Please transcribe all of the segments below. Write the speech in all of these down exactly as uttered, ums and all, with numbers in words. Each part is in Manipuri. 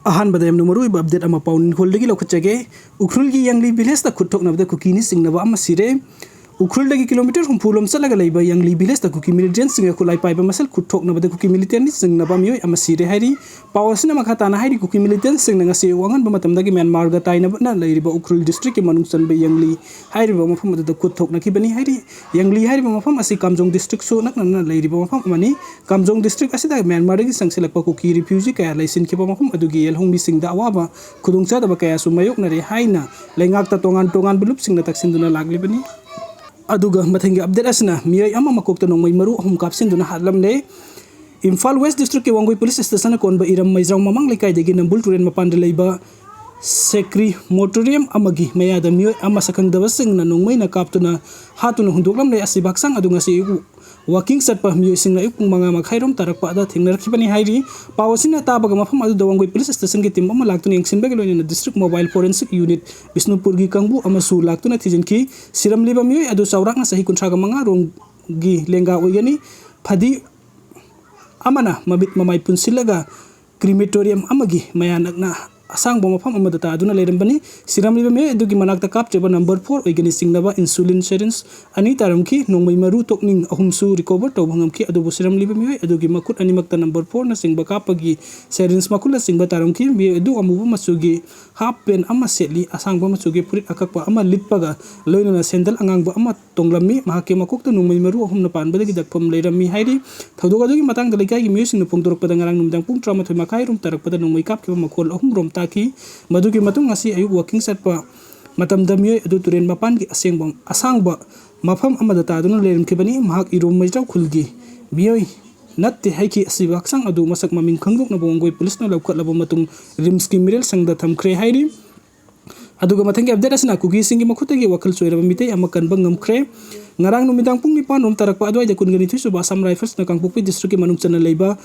ꯑꯍꯥꯟꯕꯗ ꯌꯥꯝꯅ ꯃꯔꯨꯑꯣꯏꯕ ꯑꯞꯗꯦꯠ ꯑꯃ ꯄꯥꯎ ꯅꯤꯡꯈꯣꯜꯗꯒꯤ ꯂꯧꯈꯠꯆꯒꯦ꯫ ꯎꯈ꯭ꯔꯨꯜꯒꯤ ꯌꯥꯡꯂꯤ ꯚꯤꯂꯦꯖꯇ ꯈꯨꯠ ꯊꯣꯛꯅꯕꯗ ꯀꯨꯀꯤꯅꯤ ꯆꯤꯡꯅꯕ ꯑꯃ ꯁꯤꯔꯦ꯫ ꯎꯈ꯭ꯔꯨꯜꯗꯒꯤ ꯀꯤꯂꯣꯃꯤꯇꯔ ꯍꯨꯝꯐꯨ ꯂꯣꯝ ꯆꯠꯂꯒ ꯂꯩꯕ ꯌꯥꯡꯂꯤ ꯚꯤꯂꯦꯖꯇ ꯀꯨꯀꯤ ꯃꯤꯂꯤꯇꯦꯟꯁꯤꯡꯒ ꯈꯨꯠꯂꯥꯏ ꯄꯥꯏꯕ ꯃꯁꯦꯜ ꯈꯨꯠ ꯊꯣꯛꯅꯕꯗ ꯀꯨꯀꯤ ꯃꯤꯂꯤꯇꯦꯟꯅꯤ ꯆꯤꯡꯅꯕ ꯃꯤꯑꯣꯏ ꯑꯃ ꯁꯤꯔꯦ ꯍꯥꯏꯔꯤ꯫ ꯄꯥꯎ ꯑꯁꯤꯅ ꯃꯈꯥ ꯇꯥꯅ ꯍꯥꯏꯔꯤ, ꯀꯨꯀꯤ ꯃꯤꯂꯤꯇꯦꯟꯁꯤꯡꯅ ꯉꯁꯤ ꯑꯌꯨꯛ ꯑꯉꯟꯕ ꯃꯇꯝꯗꯒꯤ ꯃ꯭ꯌꯥꯟꯃꯥꯔꯒ ꯇꯥꯏꯅꯕꯅ ꯂꯩꯔꯤꯕ ꯎꯈ꯭ꯔꯨꯜ ꯗꯤꯁꯇ꯭ꯔꯤꯛꯀꯤ ꯃꯅꯨꯡ ꯆꯟꯕ ꯌꯥꯡꯂꯤ ꯍꯥꯏꯔꯤꯕ ꯃꯐꯝ ꯑꯗꯨꯗ ꯈꯨꯠ ꯊꯣꯛꯅꯈꯤꯕꯅꯤ ꯍꯥꯏꯔꯤ꯫ ꯌꯥꯡꯂꯤ ꯍꯥꯏꯔꯤꯕ ꯃꯐꯝ ꯑꯁꯤ ꯀꯥꯝꯖꯣꯡ ꯗꯤꯁꯇ꯭ꯔꯤꯛꯁꯨ ꯅꯛꯅꯅ ꯂꯩꯔꯤꯕ ꯃꯐꯝ ꯑꯃꯅꯤ꯫ ꯀꯥꯝꯖꯣꯡ ꯗꯤꯁꯇ꯭ꯔꯤꯛ ꯑꯁꯤꯗ ꯃ꯭ꯌꯥꯟꯃꯥꯔꯗꯒꯤ ꯆꯪꯁꯤꯜꯂꯛꯄ ꯀꯨꯀꯤ ꯔꯤꯐ꯭ꯌꯨꯖꯤ ꯀꯌꯥ ꯂꯩꯁꯤꯟꯈꯤꯕ ꯃꯐꯝ ꯑꯗꯨꯒꯤ ꯌꯦꯜꯍꯧꯃꯤꯁꯤꯡꯗ ꯑꯋꯥꯕ ꯈꯨꯗꯣꯡꯆꯥꯗꯕ ꯀꯌꯥꯁꯨ ꯃꯥꯌꯣꯛꯅꯔꯦ ꯍꯥꯏꯅ ꯂꯩꯉꯥꯛꯇ ꯇꯣꯉꯥꯟ ꯇꯣꯉꯥꯟꯕ ꯂꯨꯞꯁꯤꯡꯅ ꯇꯛꯁꯤꯟꯗꯨꯅ ꯂꯥꯛꯂꯤꯕꯅꯤ꯫ ꯑꯗꯨꯒ ꯃꯊꯪꯒꯤ ꯑꯞꯗꯦꯠ ꯑꯁꯤꯅ ꯃꯤꯑꯣꯏ ꯑꯃ ꯃꯀꯣꯛꯇ ꯅꯣꯡꯃꯩ ꯃꯔꯨ ꯑꯍꯨꯝ ꯀꯥꯞꯁꯤꯟꯗꯨꯅ ꯍꯥꯠꯂꯝꯂꯦ꯫ ꯏꯝꯐꯥꯜ ꯋꯦꯁ ꯗꯤꯁꯇ꯭ꯔꯤꯛꯀꯤ ꯋꯥꯡꯒꯣꯏ ꯄꯨꯂꯤꯁ ꯁ꯭ꯇꯦꯁꯟꯅ ꯀꯣꯟꯕ ꯏꯔꯝ ꯃꯩꯖ꯭ꯔꯥꯎ ꯃꯃꯥꯡ ꯂꯩꯀꯥꯏꯗꯒꯤ ꯅꯝꯕꯨꯜ ꯇꯨꯔꯦꯜ ꯃꯄꯥꯟꯗ ꯂꯩꯕ ꯁꯦꯀ꯭ꯔꯤꯃꯣꯇꯣꯔꯤꯌꯝ ꯑꯃꯒꯤ ꯃꯌꯥꯗ ꯃꯤꯑꯣꯏ ꯑꯃ ꯁꯛꯈꯪꯗꯕꯁꯤꯡꯅ ꯅꯣꯡꯃꯩꯅ ꯀꯥꯞꯇꯨꯅ ꯍꯥꯠꯇꯨꯅ ꯍꯨꯟꯗꯣꯛꯂꯝꯂꯦ꯫ ꯑꯁꯤꯕ ꯍꯛꯆꯥꯡ ꯑꯗꯨ ꯉꯁꯤ ꯑꯌꯨꯛ ꯋꯥꯀꯤꯡ ꯆꯠꯄ ꯃꯤꯑꯣꯏꯁꯤꯡꯅ ꯑꯌꯨꯛ ꯄꯨꯡ ꯃꯉꯥ ꯃꯈꯥꯏꯔꯣꯝ ꯇꯥꯔꯛꯄ ꯑꯗ ꯊꯦꯡꯅꯔꯛꯈꯤꯕꯅꯤ ꯍꯥꯏꯔꯤ꯫ ꯄꯥꯎ ꯑꯁꯤꯅ ꯇꯥꯕꯒ ꯃꯐꯝ ꯑꯗꯨꯗ ꯋꯥꯡꯒꯣꯏ ꯄꯨꯂꯤꯁ ꯁ꯭ꯇꯦꯁꯟꯒꯤ ꯇꯤꯝ ꯑꯃ ꯂꯥꯛꯇꯨꯅ ꯌꯦꯡꯁꯤꯟꯕꯒꯤ ꯂꯣꯏꯅꯅ ꯗꯤꯁꯇ꯭ꯔꯤꯛ ꯃꯣꯕꯥꯏꯜ ꯐꯣꯔꯦꯟꯁꯤꯛ ꯌꯨꯅꯤꯠ ꯕꯤꯁꯅꯨꯄꯨꯔꯒꯤ ꯀꯥꯡꯕꯨ ꯑꯃꯁꯨ ꯂꯥꯛꯇꯨꯅ ꯊꯤꯖꯤꯟꯈꯤ꯫ ꯁꯤꯔꯝꯂꯤꯕ ꯃꯤꯑꯣꯏ ꯑꯗꯨ ꯆꯥꯎꯔꯥꯛꯅ ꯆꯍꯤ ꯀꯨꯟꯊ꯭ꯔꯥꯒ ꯃꯉꯥ ꯔꯣꯝꯒꯤ ꯂꯦꯡꯒꯥ ꯑꯣꯏꯒꯅꯤ꯫ ꯐꯗꯤ ꯑꯃꯅ ꯃꯃꯤꯠ ꯃꯃꯥꯏ ꯄꯨꯟꯁꯤꯜꯂꯒ ꯀ꯭ꯔꯤꯃꯦꯇꯣꯔꯤꯌꯝ ꯑꯃꯒꯤ ꯃꯌꯥ ꯅꯛꯅ ꯑꯁꯥꯡꯕ ꯃꯐꯝ ꯑꯃꯗ ꯇꯥꯗꯨꯅ ꯂꯩꯔꯝꯕꯅꯤ꯫ ꯁꯤꯔꯝꯂꯤꯕ ꯃꯤꯑꯣꯏ ꯑꯗꯨꯒꯤ ꯃꯅꯥꯛꯇ ꯀꯥꯞꯇ꯭ꯔꯤꯕ ꯅꯝꯕꯔ ꯐꯣꯔ ꯑꯣꯏꯒꯅꯤ ꯆꯤꯡꯅꯕ ꯏꯟꯁꯨꯂꯤꯟ ꯁꯦꯔꯤꯟꯁ ꯑꯅꯤ ꯇꯥꯔꯝꯈꯤ꯫ ꯅꯣꯡꯃꯩ ꯃꯔꯨ ꯇꯣꯛꯅꯤꯡ ꯑꯍꯨꯝꯁꯨ ꯔꯤꯀꯣꯚꯔ ꯇꯧꯕ ꯉꯝꯈꯤ꯫ ꯑꯗꯨꯕꯨ ꯁꯤꯔꯝꯂꯤꯕ ꯃꯤꯑꯣꯏ ꯑꯗꯨꯒꯤ ꯃꯈꯨꯠ ꯑꯅꯤꯃꯛꯇ ꯅꯝꯕꯔ ꯐꯣꯔꯅ ꯆꯤꯡꯕ ꯀꯥꯞꯄꯒꯤ ꯁꯦꯔꯤꯟꯁ ꯃꯈꯨꯜꯅꯆꯤꯡꯕ ꯇꯥꯔꯝꯈꯤ꯫ ꯃꯤꯑꯣꯏ ꯑꯗꯨ ꯑꯃꯨꯕ ꯃꯆꯨꯒꯤ ꯍꯥꯞ ꯄꯦꯟ ꯑꯃ ꯁꯦꯠꯂꯤ, ꯑꯁꯥꯡꯕ ꯃꯆꯨꯒꯤ ꯐꯨꯔꯤꯠ ꯑꯀꯛꯄ ꯑꯃ ꯂꯤꯠꯄꯒ ꯂꯣꯏꯅꯅ ꯁꯦꯟꯗꯜ ꯑꯉꯥꯡꯕ ꯑꯃ ꯇꯣꯡꯂꯝꯃꯤ꯫ ꯃꯍꯥꯛꯀꯤ ꯃꯀꯣꯛꯇ ꯅꯣꯡꯃꯩ ꯃꯔꯨ ꯑꯍꯨꯝꯅ ꯄꯥꯟꯕꯗꯒꯤ ꯗꯛꯐꯝ ꯂꯩꯔꯝꯃꯤ ꯍꯥꯏꯔꯤ꯫ ꯊꯧꯗꯣꯛ ꯑꯗꯨꯒꯤ ꯃꯇꯥꯡꯗ ꯂꯩꯀꯥꯏꯒꯤ ꯃꯤꯑꯣꯏꯁꯤꯡꯅ ꯐꯣꯡꯗꯣꯔꯛꯄꯗ ꯉꯔꯥꯡ ꯅꯨꯃꯤꯗꯥꯡ ꯄꯨꯡ ꯇꯔꯥꯃꯥꯊꯣꯏ ꯃꯈꯥꯏꯔꯣꯝ ꯇꯥꯔꯛꯄꯗ ꯅꯣꯡꯃꯩ ꯀꯥꯞꯈꯤꯕ ꯃꯈꯣꯜ ꯑꯍꯨꯝꯔꯣꯝ ꯇꯥꯈꯤ꯫ ꯃꯗꯨꯒꯤ ꯃꯇꯨꯡ ꯉꯁꯤ ꯑꯌꯨꯛ ꯋꯥꯀꯤꯡ ꯆꯠꯄ ꯃꯇꯝꯗ ꯃꯤꯑꯣꯏ ꯑꯗꯨ ꯇꯨꯔꯦꯟ ꯃꯄꯥꯟꯒꯤ ꯑꯁꯦꯡꯕ ꯑꯁꯥꯡꯕ ꯃꯐꯝ ꯑꯃꯗ ꯇꯥꯗꯨꯅ ꯂꯩꯔꯝꯈꯤꯕꯅꯤ꯫ ꯃꯍꯥꯛ ꯏꯔꯣꯝ ꯃꯩꯖꯥꯎ ꯈꯨꯜꯒꯤ ꯃꯤꯑꯣꯏ ꯅꯠꯇꯦ ꯍꯥꯏꯈꯤ꯫ ꯑꯁꯤꯕ ꯍꯛꯆꯥꯡ ꯑꯗꯨ ꯃꯁꯛ ꯃꯃꯤꯡ ꯈꯪꯗꯣꯛꯅꯕ ꯋꯥꯡꯒꯣꯏ ꯄꯨꯂꯤꯁꯅ ꯂꯧꯈꯠꯂꯕ ꯃꯇꯨꯡ ꯔꯤꯝꯁꯀꯤ ꯃꯤꯔꯦꯜ ꯁꯪꯗ ꯊꯝꯈ꯭ꯔꯦ ꯍꯥꯏꯔꯤ꯫ ꯑꯗꯨꯒ ꯃꯊꯪꯒꯤ ꯑꯞꯗꯦꯠ ꯑꯁꯤꯅ ꯀꯨꯀꯤꯁꯤꯡꯒꯤ ꯃꯈꯨꯠꯇꯒꯤ ꯋꯥꯈꯜ ꯆꯣꯏꯔꯕ ꯃꯤꯇꯩ ꯑꯃ ꯀꯟꯕ ꯉꯝꯈ꯭ꯔꯦ꯫ ꯉꯔꯥꯡ ꯅꯨꯃꯤꯗꯥꯡ ꯄꯨꯡ ꯅꯤꯄꯥꯟ ꯔꯣꯝ ꯇꯥꯔꯛꯄ ꯑꯗꯨꯋꯥꯏꯗ ꯀꯨꯟꯒ ꯅꯤꯊꯣꯏ ꯁꯨꯕ ꯑꯁꯥꯝ ꯔꯥꯏꯐꯜꯁꯅ ꯀꯥꯡꯄꯣꯛꯄꯤ ꯗꯤꯁꯇ꯭ꯔꯤꯛꯀꯤ ꯃꯅꯨꯡ ꯆꯟꯅ ꯂꯩꯕ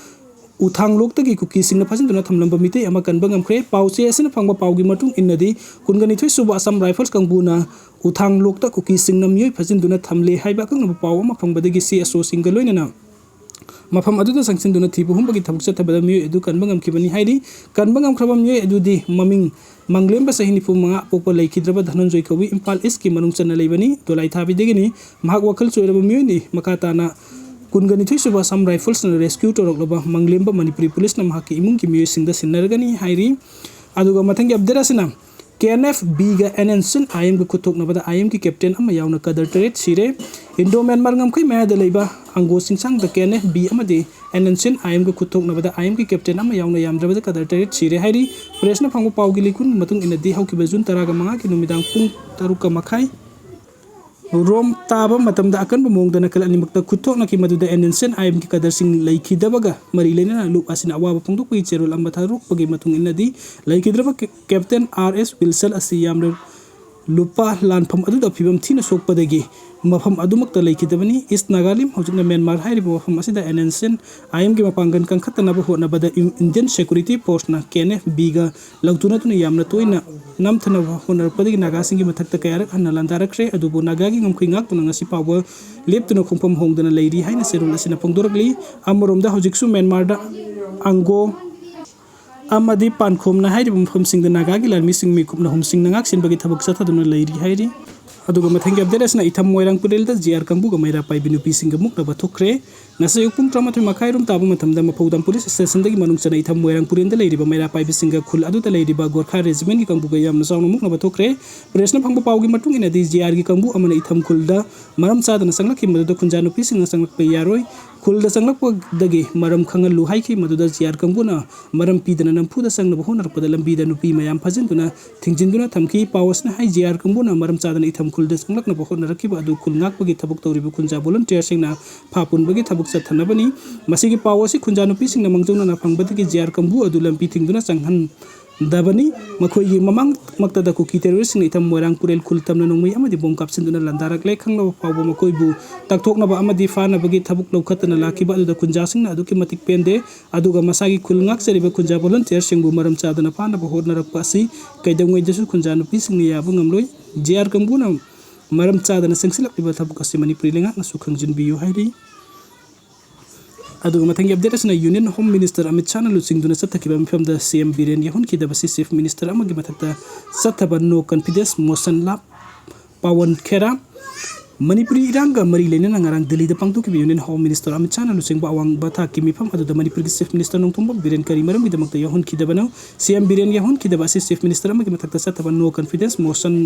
ꯎꯊꯥꯡꯂꯣꯛꯇꯒꯤ ꯀꯨꯀꯤꯁꯤꯡꯅ ꯐꯥꯖꯤꯟꯗꯨꯅ ꯊꯝꯂꯝꯕ ꯃꯤꯇꯩ ꯑꯃ ꯀꯟꯕ ꯉꯝꯈ꯭ꯔꯦ꯫ ꯄꯥꯎ ꯆꯦ ꯑꯁꯤꯅ ꯐꯪꯕ ꯄꯥꯎꯒꯤ ꯃꯇꯨꯡ ꯏꯟꯅꯗꯤ, ꯀꯨꯟꯒ ꯅꯤꯊꯣꯏ ꯁꯨꯕ ꯑꯁꯥꯝ ꯔꯥꯏꯐꯜꯁ ꯀꯥꯡꯕꯨꯅ ꯎꯊꯥꯡꯂꯣꯛꯇ ꯀꯨꯀꯤꯁꯤꯡꯅ ꯃꯤꯑꯣꯏ ꯐꯥꯖꯤꯟꯗꯨꯅ ꯊꯝꯂꯦ ꯍꯥꯏꯕ ꯑꯀꯛꯅꯕ ꯄꯥꯎ ꯑꯃ ꯐꯪꯕꯗꯒꯤ ꯁꯤ ꯑꯦꯁ ꯑꯣꯁꯤꯡꯒ ꯂꯣꯏꯅꯅ ꯃꯐꯝ ꯑꯗꯨꯗ ꯆꯪꯁꯤꯟꯗꯨꯅ ꯊꯤꯕ ꯍꯨꯝꯕꯒꯤ ꯊꯕꯛ ꯆꯠꯊꯕꯗ ꯃꯤꯑꯣꯏ ꯑꯗꯨ ꯀꯟꯕ ꯉꯝꯈꯤꯕꯅꯤ ꯍꯥꯏꯔꯤ꯫ ꯀꯟꯕ ꯉꯝꯈ꯭ꯔꯕ ꯃꯤꯑꯣꯏ ꯑꯗꯨꯗꯤ ꯃꯃꯤꯡ ꯃꯪꯂꯦꯝꯕ, ꯆꯍꯤ ꯅꯤꯐꯨ ꯃꯉꯥ, ꯄꯣꯛꯄ, ꯂꯩꯈꯤꯗ꯭ꯔꯕ ꯙꯅꯟꯖꯣꯏ ꯀꯧꯏ, ꯏꯝꯐꯥꯜ ꯏꯁꯀꯤ ꯃꯅꯨꯡ ꯆꯟꯅ ꯂꯩꯕꯅꯤ, ꯗꯣꯂꯥꯏꯊꯥꯕꯤꯗꯒꯤꯅꯤ꯫ ꯃꯍꯥꯛ ꯋꯥꯈꯜ ꯆꯣꯏꯔꯕ ꯃꯤꯑꯣꯏꯅꯤ꯫ ꯃꯈꯥ ꯇꯥꯅ ꯀꯨꯟꯒ ꯅꯤꯊꯣꯏ ꯁꯨꯕ ꯑꯁꯥꯝ ꯔꯥꯏꯐꯜꯁꯅ ꯔꯦꯁꯀ꯭ꯌꯨ ꯇꯧꯔꯛꯂꯕ ꯃꯪꯂꯦꯝꯕ ꯃꯅꯤꯄꯨꯔꯤ ꯄꯨꯂꯤꯁꯅ ꯃꯍꯥꯛꯀꯤ ꯏꯃꯨꯡꯒꯤ ꯃꯤꯑꯣꯏꯁꯤꯡꯗ ꯁꯤꯟꯅꯔꯒꯅꯤ ꯍꯥꯏꯔꯤ꯫ ꯑꯗꯨꯒ ꯃꯊꯪꯒꯤ ꯑꯞꯗꯦꯠ ꯑꯁꯤꯅ ꯀꯦ ꯑꯦꯟ ꯑꯦꯐ ꯕꯤꯒ ꯑꯦꯟ ꯑꯦꯟ ꯁꯤꯟ ꯑꯥꯏ ꯑꯦꯝꯒ ꯈꯨꯠꯊꯣꯛꯅꯕꯗ ꯑꯥꯏ ꯑꯦꯝꯒꯤ ꯀꯦꯞꯇꯦꯟ ꯑꯃ ꯌꯥꯎꯅ ꯀꯗꯔ ꯇꯔꯦꯠ ꯁꯤꯔꯦ꯫ ꯏꯟꯗꯣ ꯃ꯭ꯌꯥꯟꯃꯥꯔ ꯉꯝꯈꯩ ꯃꯌꯥꯗ ꯂꯩꯕ ꯑꯪꯒꯣ ꯆꯤꯡꯁꯥꯡꯗ ꯀꯦ ꯑꯦꯟ ꯑꯦꯐ ꯕꯤ ꯑꯃꯗꯤ ꯑꯦꯟ ꯑꯦꯟ ꯁꯤꯟ ꯑꯥꯏ ꯑꯦꯝꯒ ꯈꯨꯠꯊꯣꯛꯅꯕꯗ ꯑꯥꯏ ꯑꯦꯝꯒꯤ ꯀꯦꯞꯇꯦꯟ ꯑꯃ ꯌꯥꯎꯅ ꯌꯥꯝꯗ꯭ꯔꯕꯗ ꯀꯗꯔ ꯇꯔꯦꯠ ꯁꯤꯔꯦ ꯍꯥꯏꯔꯤ꯫ ꯄ꯭ꯔꯦꯁꯅ ꯐꯪꯕ ꯄꯥꯎꯒꯤ ꯂꯤꯀꯨꯟꯒꯤ ꯃꯇꯨꯡ ꯏꯟꯅꯗꯤ ꯍꯧꯈꯤꯕ ꯖꯨꯟ ꯇꯔꯥꯒ ꯃꯉꯥꯒꯤ ꯅꯨꯃꯤꯗꯥꯡ ꯄꯨꯡ ꯇꯔꯨꯛꯀ ꯃꯈꯥꯏ ꯔꯣꯝ ꯇꯥꯕ ꯃꯇꯝꯗ ꯑꯀꯟꯕ ꯃꯑꯣꯡꯗ ꯅꯥꯀꯜ ꯑꯅꯤꯃꯛꯇ ꯈꯨꯠꯊꯣꯛꯅꯈꯤ, ꯃꯗꯨꯗ ꯑꯦꯟ ꯑꯦꯟ ꯁꯤꯟ ꯑꯥꯏ ꯑꯦꯝꯒꯤ ꯀꯗꯔꯁꯤꯡ ꯂꯩꯈꯤꯗꯕꯒ ꯃꯔꯤ ꯂꯩꯅꯅ ꯂꯨꯞ ꯑꯁꯤꯅ ꯑꯋꯥꯕ ꯐꯣꯡꯗꯣꯛꯄꯒꯤ ꯆꯦꯔꯣꯜ ꯑꯃ ꯊꯥꯗꯣꯔꯛꯄꯒꯤ ꯃꯇꯨꯡ ꯏꯟꯅꯗꯤ ꯂꯩꯈꯤꯗ꯭ꯔꯕ ꯀꯦ-, ꯀꯦꯞꯇꯦꯟ ꯑꯥꯔ ꯑꯦꯁ ꯋꯤꯜꯁꯟ ꯑꯁꯤ ꯌꯥꯝꯅ ꯂꯨꯄꯥ ꯂꯥꯟꯐꯝ ꯑꯗꯨꯗ ꯐꯤꯕꯝ ꯊꯤꯅ ꯁꯣꯛꯄꯗꯒꯤ ꯃꯐꯝ ꯑꯗꯨꯃꯛꯇ ꯂꯩꯈꯤꯗꯕꯅꯤ꯫ ꯏꯁ ꯅꯥꯒꯥꯂꯤꯝ, ꯍꯧꯖꯤꯛꯅ ꯃ꯭ꯌꯥꯟꯃꯥꯔ ꯍꯥꯏꯔꯤꯕ ꯃꯐꯝ ꯑꯁꯤꯗ ꯑꯦꯟ ꯑꯦꯟ ꯁꯤꯟ ꯑꯥꯏ ꯑꯦꯝꯒꯤ ꯃꯄꯥꯡꯒꯜ ꯀꯟꯈꯠꯇꯅꯕ ꯍꯣꯠꯅꯕꯗ ꯏꯟ-, ꯏꯟꯗꯤꯌꯟ ꯁꯦꯀ꯭ꯌꯨꯔꯤꯇꯤ ꯐꯣꯔꯁꯅ ꯀꯦ ꯑꯦꯟ ꯑꯦꯐ ꯕꯤꯒ ꯂꯧꯊꯣꯛꯅꯗꯨꯅ ꯌꯥꯝꯅ ꯇꯣꯏꯅ ꯅꯝꯊꯅꯕ ꯍꯣꯠꯅꯔꯛꯄꯗꯒꯤ ꯅꯥꯒꯥꯁꯤꯡꯒꯤ ꯃꯊꯛꯇ ꯀꯌꯥꯔꯛ ꯍꯟꯅ ꯂꯥꯟꯗꯥꯔꯛꯈ꯭ꯔꯦ꯫ ꯑꯗꯨꯕꯨ ꯅꯥꯒꯥꯒꯤ ꯉꯝꯈꯩ ꯉꯥꯛꯇꯨꯅ ꯉꯁꯤ ꯐꯥꯎꯕ ꯂꯦꯞꯇꯨꯅ ꯈꯣꯡꯐꯝ ꯍꯣꯡꯗꯅ ꯂꯩꯔꯤ ꯍꯥꯏꯅ ꯆꯦꯔꯣꯜ ꯑꯁꯤꯅ ꯐꯣꯡꯗꯣꯔꯛꯂꯤ꯫ ꯑꯃꯔꯣꯝꯗ ꯍꯧꯖꯤꯛꯁꯨ ꯃ꯭ꯌꯥꯟꯃꯥꯔꯗ ꯑꯪꯒꯣ ꯑꯃꯗꯤ ꯄꯥꯟꯈꯣꯝꯅ ꯍꯥꯏꯔꯤꯕ ꯃꯐꯝꯁꯤꯡꯗ ꯅꯥꯒꯥꯒꯤ ꯂꯥꯟꯃꯤꯁꯤꯡ ꯃꯤꯈꯨꯞꯅ ꯍꯨꯝꯁꯤꯡꯅ ꯉꯥꯛ ꯁꯦꯟꯕꯒꯤ ꯊꯕꯛ ꯆꯠꯊꯗꯨꯅ ꯂꯩꯔꯤ ꯍꯥꯏꯔꯤ꯫ ꯑꯗꯨꯒ ꯃꯊꯪꯒꯤ ꯑꯞꯗꯦꯠ ꯑꯁꯤꯅ ꯏꯊꯝ ꯃꯣꯏꯔꯥꯡ ꯄꯨꯔꯦꯜꯗ ꯖꯤ ꯑꯥꯔ ꯀꯥꯡꯕꯨꯒ ꯃꯩꯔꯥ ꯄꯥꯏꯕꯤ ꯅꯨꯄꯤꯁꯤꯡꯒ ꯃꯨꯛꯅꯕ ꯊꯣꯛꯈ꯭ꯔꯦ꯫ ꯉꯁꯤ ꯑꯌꯨꯛ ꯄꯨꯡ ꯇꯔꯥꯃꯥꯊꯣꯏ ꯃꯈꯥꯏ ꯔꯣꯝ ꯇꯥꯕ ꯃꯇꯝꯗ ꯃꯐꯧꯗꯥꯝ ꯄꯨꯂꯤꯁ ꯁ꯭ꯇꯦꯁꯟꯗꯒꯤ ꯃꯅꯨꯡ ꯆꯟꯅ ꯏꯊꯝ ꯃꯣꯏꯔꯥꯡ ꯄꯨꯔꯦꯜꯗ ꯂꯩꯔꯤꯕ ꯃꯩꯔꯥ ꯄꯥꯏꯕꯤꯁꯤꯡꯒ ꯈꯨꯜ ꯑꯗꯨꯗ ꯂꯩꯔꯤꯕ ꯒꯣꯔꯈꯥ ꯔꯦꯖꯤꯃꯦꯟꯒꯤ ꯀꯥꯡꯕꯨꯒ ꯌꯥꯝꯅ ꯆꯥꯎꯅ ꯃꯨꯛꯅꯕ ꯊꯣꯛꯈ꯭ꯔꯦ꯫ ꯄ꯭ꯔꯦꯁꯅ ꯐꯪꯕ ꯄꯥꯎꯒꯤ ꯃꯇꯨꯡ ꯏꯟꯅꯗꯤ ꯖꯤ ꯑꯥꯔꯒꯤ ꯀꯥꯡꯕꯨ ꯑꯃꯅ ꯏꯊꯝ ꯈꯨꯜꯗ ꯃꯔꯝ ꯆꯥꯗꯅ ꯆꯪꯂꯛꯈꯤ, ꯃꯗꯨꯗ ꯈꯨꯟꯖꯥ ꯅꯨꯄꯤꯁꯤꯡꯅ ꯆꯪꯂꯛꯄ ꯌꯥꯔꯣꯏ, ꯈꯨꯜꯗ ꯆꯪꯂꯛꯄꯗꯒꯤ ꯃꯔꯝ ꯈꯪꯍꯜꯂꯨ ꯍꯥꯏꯈꯤ꯫ ꯃꯗꯨꯗ ꯖꯤ ꯑꯥꯔ ꯀꯥꯡꯕꯨꯅ ꯃꯔꯝ ꯄꯤꯗꯅ ꯅꯝꯐꯨꯗ ꯆꯪꯅꯕ ꯍꯣꯠꯅꯔꯛꯄꯗ ꯂꯝꯕꯤꯗ ꯅꯨꯄꯤ ꯃꯌꯥꯝ ꯐꯥꯖꯤꯟꯗꯨꯅ ꯊꯤꯡꯖꯤꯟꯗꯨꯅ ꯊꯝꯈꯤ꯫ ꯄꯥꯎ ꯑꯁꯤꯅ ꯍꯥꯏ, ꯖꯤ ꯑꯥꯔ ꯀꯥꯡꯕꯨꯅ ꯃꯔꯝ ꯆꯥꯗꯅ ꯏꯊꯝ ꯈꯨꯜꯗ ꯆꯪꯂꯛꯅꯕ ꯍꯣꯠꯅꯔꯛꯈꯤꯕ ꯑꯗꯨ ꯈꯨꯜ ꯉꯥꯛꯄꯒꯤ ꯊꯕꯛ ꯇꯧꯔꯤꯕ ꯈꯨꯟꯖꯥ ꯚꯣꯂꯨꯟꯇꯤꯌꯔꯁꯤꯡꯅ ꯐꯥ ꯄꯨꯟꯕꯒꯤ ꯊꯕꯛ ꯆꯠꯊꯅꯕꯅꯤ꯫ ꯃꯁꯤꯒꯤ ꯄꯥꯎ ꯑꯁꯤ ꯈꯨꯟꯖꯥ ꯅꯨꯄꯤꯁꯤꯡꯅ ꯃꯥꯡꯖꯧꯅꯅ ꯐꯪꯕꯗꯒꯤ ꯖꯤ ꯑꯥꯔ ꯀꯥꯡꯕꯨ ꯑꯗꯨ ꯂꯝꯕꯤ ꯊꯤꯡꯗꯨꯅ ꯆꯪꯍꯟꯗꯕꯅꯤ꯫ ꯃꯈꯣꯏꯒꯤ ꯃꯃꯥꯡꯃꯛꯇꯗ ꯀꯨꯀꯤ ꯇꯦꯔꯣꯔꯤꯁꯁꯤꯡꯅ ꯏꯊꯝ ꯃꯣꯏꯔꯥꯡ ꯄꯨꯔꯦꯜ ꯈꯨꯜ ꯇꯝꯅ ꯅꯣꯡꯃꯩ ꯑꯃꯗꯤ ꯕꯣꯝ ꯀꯥꯞꯁꯤꯟꯗꯨꯅ ꯂꯥꯟꯗꯥꯔꯛꯂꯦ꯫ ꯈꯪꯂꯕ ꯐꯥꯎꯕ ꯃꯈꯣꯏꯕꯨ ꯇꯥꯛꯊꯣꯛꯅꯕ ꯑꯃꯗꯤ ꯐꯥꯅꯕꯒꯤ ꯊꯕꯛ ꯂꯧꯈꯠꯇꯅ ꯂꯥꯛꯈꯤꯕ ꯑꯗꯨꯗ ꯈꯨꯟꯖꯥꯁꯤꯡꯅ ꯑꯗꯨꯛꯀꯤ ꯃꯇꯤꯛ ꯄꯦꯟꯗꯦ꯫ ꯑꯗꯨꯒ ꯃꯁꯥꯒꯤ ꯈꯨꯜ ꯉꯥꯛꯆꯔꯤꯕ ꯈꯨꯟꯖꯥ ꯚꯣꯂꯨꯟꯇꯤꯌꯔꯁꯤꯡꯕꯨ ꯃꯔꯝ ꯆꯥꯗꯅ ꯐꯥꯅꯕ ꯍꯣꯠꯅꯔꯛꯄ ꯑꯁꯤ ꯀꯩꯗꯧꯉꯩꯗꯁꯨ ꯈꯨꯟꯖꯥ ꯅꯨꯄꯤꯁꯤꯡꯅ ꯌꯥꯕ ꯉꯝꯂꯣꯏ꯫ ꯖꯤ ꯑꯥꯔ ꯀꯥꯡꯕꯨꯅ ꯃꯔꯝ ꯆꯥꯗꯅ ꯆꯪꯁꯤꯜꯂꯛꯂꯤꯕ ꯊꯕꯛ ꯑꯁꯤ ꯃꯅꯤꯄꯨꯔꯤ ꯂꯩꯉꯥꯛꯅꯁꯨ ꯈꯪꯖꯤꯟꯕꯤꯌꯨ ꯍꯥꯏꯔꯤ꯫ ꯑꯗꯨꯒ ꯃꯊꯪꯒꯤ ꯑꯞꯗꯦꯠ ꯑꯁꯤꯅ ꯌꯨꯅꯤꯌꯟ ꯍꯣꯝ ꯃꯤꯅꯤꯁꯇꯔ ꯑꯃꯤꯠ ꯁꯥꯍꯅ ꯂꯨꯆꯤꯡꯗꯨꯅ ꯆꯠꯊꯈꯤꯕ ꯃꯤꯐꯝꯗ ꯁꯤ ꯑꯦꯝ ꯕꯤꯔꯦꯟ ꯌꯥꯍꯨꯟꯈꯤꯗꯕ ꯑꯁꯤ ꯆꯤꯐ ꯃꯤꯅꯤꯁꯇꯔ ꯑꯃꯒꯤ ꯃꯊꯛꯇ ꯆꯠꯊꯕ ꯅꯣ ꯀꯟꯐꯤꯗꯦꯟꯁ ꯃꯣꯁꯟ ꯂꯥ ꯄꯥꯋꯟ ꯈꯦꯔꯥ꯫ ꯃꯅꯤꯄꯨꯔꯤ ꯏꯔꯥꯡꯒ ꯃꯔꯤ ꯂꯩꯅꯅ ꯉꯔꯥꯡ ꯗꯤꯜꯂꯤꯗ ꯄꯥꯡꯊꯣꯛꯈꯤꯕ ꯌꯨꯅꯤꯌꯟ ꯍꯣꯝ ꯃꯤꯅꯤꯁꯇꯔ ꯑꯃꯤꯠ ꯁꯥꯍꯅ ꯂꯨꯆꯤꯡꯕ ꯑꯋꯥꯡꯕ ꯊꯥꯛꯀꯤ ꯃꯤꯐꯝ ꯑꯗꯨꯗ ꯃꯅꯤꯄꯨꯔꯒꯤ ꯆꯤꯐ ꯃꯤꯅꯤꯁꯇꯔ ꯅꯣꯡꯊꯣꯝꯕꯝ ꯕꯤꯔꯦꯟ ꯀꯔꯤ ꯃꯔꯝꯒꯤꯗꯃꯛꯇ ꯌꯥꯎꯍꯟꯈꯤꯗꯕꯅꯣ? ꯁꯤ ꯑꯦꯝ ꯕꯤꯔꯦꯟ ꯌꯥꯎꯍꯟꯈꯤꯗꯕ ꯑꯁꯤ ꯆꯤꯐ ꯃꯤꯅꯤꯁꯇꯔ ꯑꯃꯒꯤ ꯃꯊꯛꯇ ꯆꯠꯊꯕ ꯅꯣ ꯀꯟꯐꯤꯗꯦꯟꯁ ꯃꯣꯁꯟ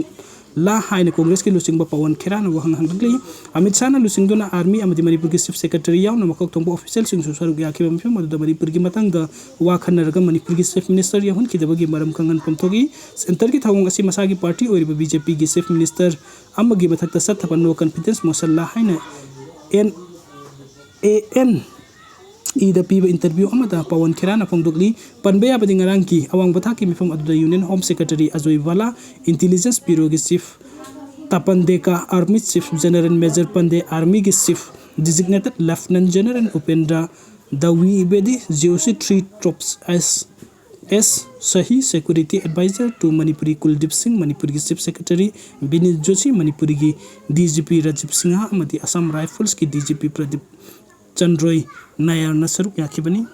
ꯂꯥ ꯍꯥꯏꯅ ꯀꯣꯡꯒ꯭ꯔꯦꯁꯀꯤ ꯂꯨꯆꯤꯡꯕ ꯄꯋꯟ ꯈꯦꯔꯥꯅ ꯋꯥꯍꯪ ꯍꯪꯂꯛꯂꯤ꯫ ꯑꯃꯤꯠ ꯁꯥꯍꯅ ꯂꯨꯆꯤꯡꯗꯨꯅ ꯑꯥꯔꯃꯤ ꯑꯃꯗꯤ ꯃꯅꯤꯄꯨꯔꯒꯤ ꯆꯤꯐ ꯁꯦꯀ꯭ꯔꯦꯇꯔꯤ ꯌꯥꯎꯅ ꯃꯀꯣꯛ ꯊꯣꯡꯕ ꯑꯣꯐꯤꯁꯤꯌꯦꯜꯁꯤꯡꯁꯨ ꯁꯔꯨꯛ ꯌꯥꯈꯤꯕ ꯃꯤꯐꯝ ꯑꯗꯨꯗ ꯃꯅꯤꯄꯨꯔꯒꯤ ꯃꯇꯥꯡꯗ ꯋꯥ ꯈꯟꯅꯔꯒ ꯃꯅꯤꯄꯨꯔꯒꯤ ꯆꯤꯐ ꯃꯤꯅꯤꯁꯇꯔ ꯌꯥꯎꯍꯟꯈꯤꯗꯕꯒꯤ ꯃꯔꯝ ꯈꯪꯍꯟꯐꯝ ꯊꯣꯛꯏ꯫ ꯁꯦꯟꯇꯔꯒꯤ ꯊꯧꯑꯣꯡ ꯑꯁꯤ ꯃꯁꯥꯒꯤ ꯄꯥꯔꯇꯤ ꯑꯣꯏꯔꯤꯕ ꯕꯤ ꯖꯦ ꯄꯤꯒꯤ ꯆꯤꯐ ꯃꯤꯅꯤꯁꯇꯔ ꯑꯃꯒꯤ ꯃꯊꯛꯇ ꯆꯠꯊꯕ ꯅꯣ ꯀꯟꯐꯤꯗꯦꯟꯁ ꯃꯣꯁꯟ ꯂꯥ ꯍꯥꯏꯅ ꯑꯦꯟ ꯑꯦ ꯑꯦꯟ ꯏꯗ ꯄꯤꯕ ꯏꯟꯇꯔꯚ꯭ꯌꯨ ꯑꯃꯗ ꯄꯋꯟ ꯈꯦꯔꯥꯅ ꯐꯣꯡꯗꯣꯛꯂꯤ꯫ ꯄꯟꯕ ꯌꯥꯕꯗꯤ ꯉꯔꯥꯡꯒꯤ ꯑꯋꯥꯡꯕ ꯊꯥꯛꯀꯤ ꯃꯤꯐꯝ ꯑꯗꯨꯗ union home secretary Ajay Bhalla, intelligence ꯕ꯭ꯌꯨꯔꯣꯒꯤ chief Tapan Deka, army chief general major Pande, ꯑꯥꯔꯃꯤꯒꯤ chief designated lieutenant general Upendra ꯗꯋꯤꯕꯦꯗꯤ, G O C three troops S S Sahi, security adviser to Manipuri Kuldeep Singh, ꯃꯅꯤꯄꯨꯔꯒꯤ ꯆꯤꯐ ꯁꯦꯀ꯭ꯔꯦꯇꯔꯤ ꯕꯤꯅꯤꯠ ꯖꯣꯁꯤ, ꯃꯅꯤꯄꯨꯔꯒꯤ D G P Rajiv Singh ꯑꯃꯗꯤ Assam ꯔꯥꯏꯐꯜꯁꯀꯤ D G P Pradeep ꯆꯟꯗ꯭ꯔꯣꯏ ꯅꯥꯌꯔꯅ ꯁꯔꯨꯛ ꯌꯥꯈꯤꯕꯅꯤ꯫